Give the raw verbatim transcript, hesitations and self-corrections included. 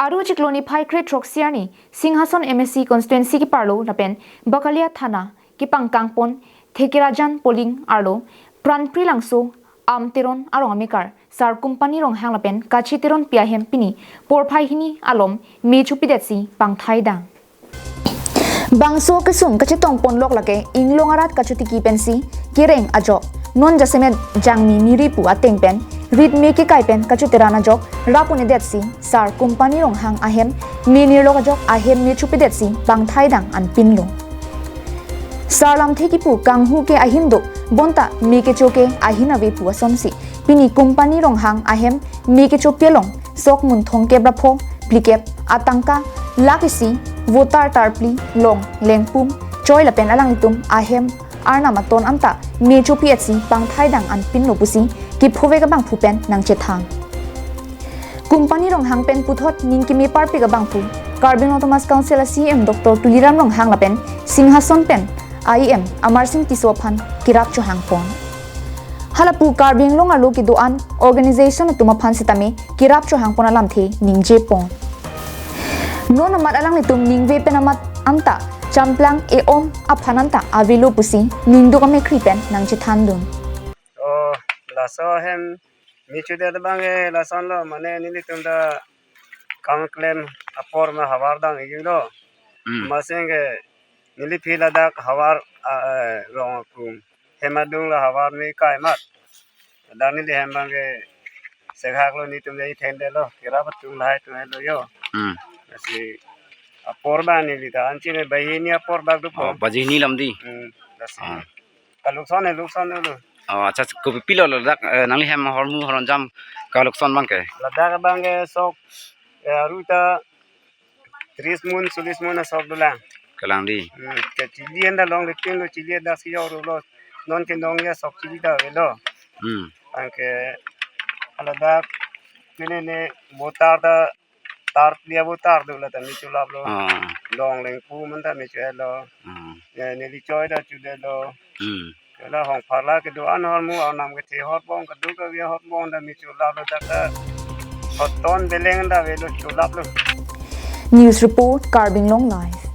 Aru chiklo niphai kre throksi arni Singhason M A C constituency keparlo lapen Bakalia thana kepangkangpon Thekerajan polling arlo Pranpri Langso Am Teron arong amekar Sar Kumpani Ronghang lapen Kache Teronpi ahem pini porphai hini alom me chopidetsi pangthaidang. Bangso kesung kachetongponlok lake inglong arat kachotiki pensi kereng ajok non jasemet jangmi miri pu ateng pen rit me kekai pen kachoteran ajok rap un-edetsi Sar Kumpani Ronghang ahem me nirlok ajok ahem me chopidetsi pangthaidang anpinlo. Sar lamthe kipu kanghu ke ahin do, bonta me kecho ke ahin ave pu asonsi pini Kumpani Ronghang ahem me kechopi along sok munthong kep ra pho phlikep atangka lakh isi voter tarpli long lengpum choi lapen alanglitum ahem arnam aton anta me chopi-etsi pangthaidang anpinlo pusi kephovek abangphu pen nangchethang. Kumpani Ronghang pen puthot ning keme parpik abangphu Karbi Anglong Autonomous Council a C E M Doctor Tuliram Ronghang lapen Singhason pen I E M Amarsing Tisso aphan kerap chohangpon. Halapu Karbi Anglong arlo kedo-an organization atum aphan setame kerap chohangpon alamthe ningjepon. Non amat alanglitum ningve pen amat anta champlang e-om aphan anta avelo pusi ningduk amekhri pen nangchethandun. Oh, laso ahem me chodet abang ke lasonlo, mane nelitum ta kam klem apor ma havar dang-iklo. Hmm. Maseng ke neli phi ladak havar, ah, eh, rong akum hem adung la havar me kai mat. Dak neli hem abang ke sekhaklo, netum dei thende lo, kerap atum lahai atum helo yo. Hmm. Lasi apor abang neli ta anchine baji hini apor bak dopo. Oh, baji hini lam dei. Hmm. Lasi. Ah. Kalokson he, lokson dolo. Oh, acha, kopipilo ladak, eh, nangli hem hormu horonjam kalokson abang ke? Ladak abang ke sok, eh, aru ta tris mun, solis mun asok dolang. Kalang dei. Hmm, ke chili enda longle pinlo, chili enda si yo rulo. Non ke nong ya sok chili ta avelo. Hmm. Anke ladak pine ne voter ta tarpli avo tar dola ta me cholaplo. Ah. Long lengpum anta me cho-etlo. Ah. Ya, neli choi ta chodetlo. Hmm. Kela hong pharla kedo-an hormu arnam kethe hotbong, kedo kave hotbong ta me cholaplo, dak ta hoton beleng ta avelo, cholaplo. News report, Karbi Anglong Live.